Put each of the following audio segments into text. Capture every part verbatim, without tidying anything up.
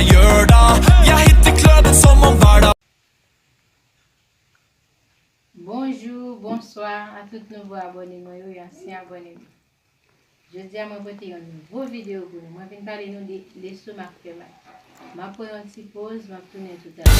Gör det, jag hittar klöven som om världen. Bonjou, bonswa a tout nouvo abòne mwen yo e ansyen abòne mwen. Jodi a mwen pote yon nouvo videyo pou nou. Mwen vin pale nou de lestomak fè mal. M ap pran yon ti poz, m ap tounen toutalè.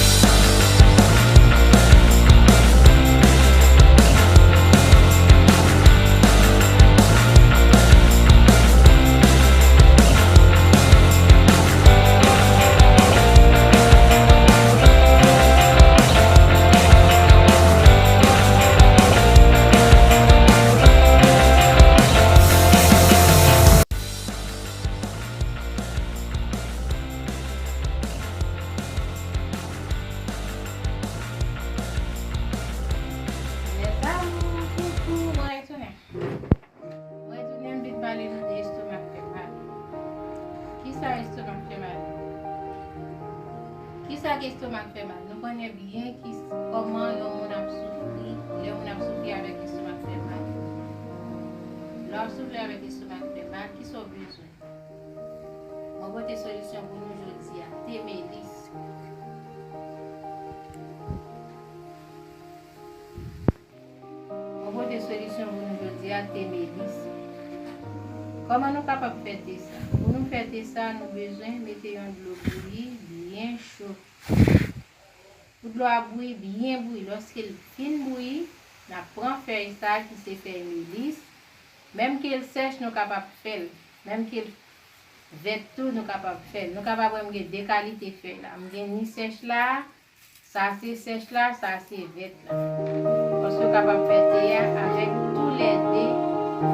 Mes amours, coucou, mwen retounen. Mwen retounen, m vin pale nou de estomak fè mal. Kisa estomak fè mal? Kisa k estomak fè mal? Nou konnen byen ki, kòman yon moun ap soufri, lè yon moun ap soufri avèk estomak fè mal. Lè w ap soufri avèk estomak fè mal, kisa w bezwen? Mwen pote solisyon pou nou jodi a. Te melis. Mwen pote solisyon pou nou jodi a, te melis. Kòman nou kapab fè te sa? Pou nou fè te sa, nou bezwen mete yon dlo bouyi byen cho. Pou dlo a bouyi, byen bouyi. Lòske l fin bouyi, n ap pran fèy sa a ki se fèy melis. Menm ke l sèch, nou kapab fè l. Menm ke l vèt tou, nou kapab fè l. Nou kapab wè m gen de kalite fèy la. M gen ni sèch la, sa se sèch la, sa se vèt la. Paske w kapab fè te a avèk toulède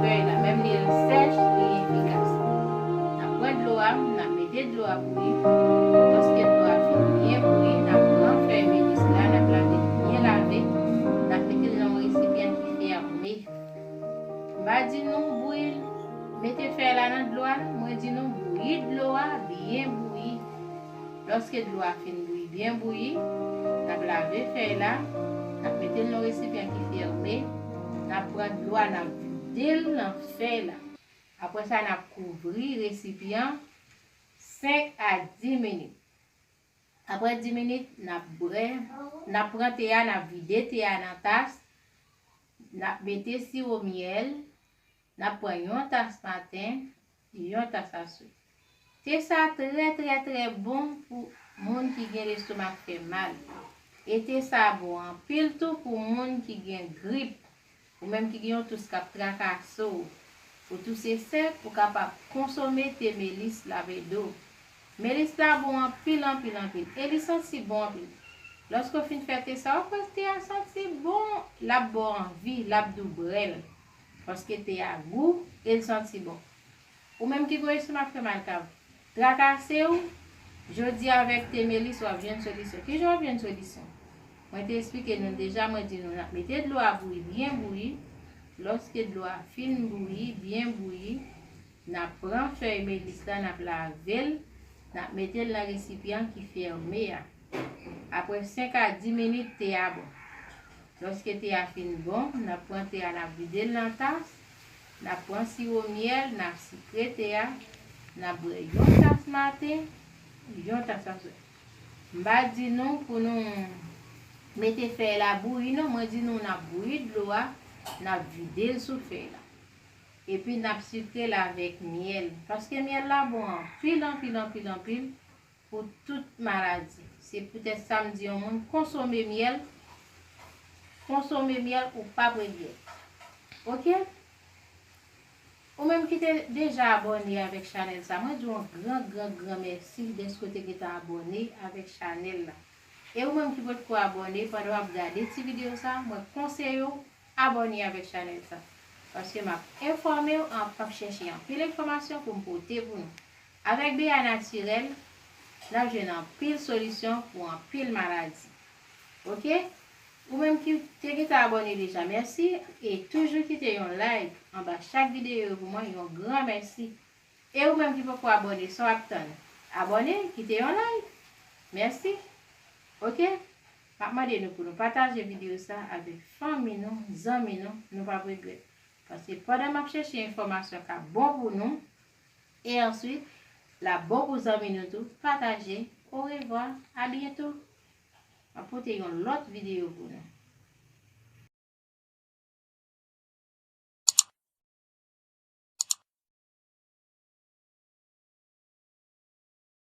fèy la. Menm li sèch, li efikas. N ap pran dlo a, n ap mete dlo a bouyi. Lòske dlo a fin byen bouyi, n ap pran fèy melis la, n ap lave l byen lave, n ap mete l nan yon resipyan ki fèmen. M pa di nou bouyi, mete fèy la nan dlo a, non, mwen di nou bouyi dlo a byen bouyi. Lòske dlo a fin bouyi, byen bouyi, n ap lave fèy la, n ap mete l nan resipyan ki fèmen, n ap pran dlo a, n ap vide l nan fèy la. Apre sa, n ap kouvri resipyan senk a dis minit. Apre dis minit, n ap bwè, n ap pran te a, n ap vide te a nan tas, n ap mete siwo myèl, n ap pran yon tas maten, yon tas aswè. Te sa trè, trè, trè bon pou moun ki gen lestomak fè mal. E te sa bon anpil tou pou moun ki gen grip, ou menm ki gen yon tous k ap trakase w. Pou touse sèk, ou kapab konsome te melis la avè do. Melis la bon anpil, anpil, anpil. E li santi bon anpil. Lòske w fin fè te sa, w ap wè te a santi bon, l ap ba w anvi, l ap di w bwè l. Paske te a gou e l santi bon. Ou menm ki gen lestomak fè mal k ap trakase w, jodi a avèk te melis w ap jwenn solisyon. Kijan w ap jwenn solisyon? Mwen te eksplike nou deja, mwen di nou n ap mete dlo a bouyi, byen bouyi. Lòske dlo a fin bouyi, byen bouyi, n ap pran fèy melis la, n ap lave l, n ap mete l nan resipyan ki fèmen a. Apre senk a dis minit, te a bon. Lòske te a fin bon, n ap pran te a, n ap vide l nan tas, n ap pran siwo myèl, n ap sikre te a, n ap bwè yon tas maten, yon tas aswè. M pa di nou pou nou mete fèy la bouyi, non, mwen di nou n ap bouyi dlo a, n ap vide l sou fèy la. Epi n ap sikre l avèk myèl, paske myèl la bon anpil, anpil, anpil, anpil pou tout maladi. Se poutèt sa m di yon moun konsome myèl, konsome myèl, ou p ap regrèt. Oke? Ou menm ki te deja abòne avèk chanèl sa, mwen di w yon gran, gran, gran mèsi dèske w te gentan abòne avèk chanèl la. E ou menm ki potko abòne, pandan w ap gade ti videyo sa, mwen konseye w abòne avèk chanèl sa. Paske m ap enfòme w, m ap chèche anpil enfòmasyon pou m pote pou nou. Avèk B A Natirèl, n ap jwenn anpil solisyon pou anpil maladi. Oke? Ou menm ki te gentan abòne deja, mèsi. E toujou kite yon like anba chak videyo yo pou mwen, yon gran mèsi. E ou menm ki poko abòne, sa w ap tann? Abòne, kite yon like. Mèsi. Oke? M ap mande nou pou nou pataje videyo sa avèk fanmi nou, zanmi nou, nou p ap regrèt. Paske pandan m ap chèche enfòmasyon k ap bon pou nou, e answit, L ap bon pou zanmi nou tou. Pataje. Orevwa. A byento. M ap pote yon lòt videyo pou nou.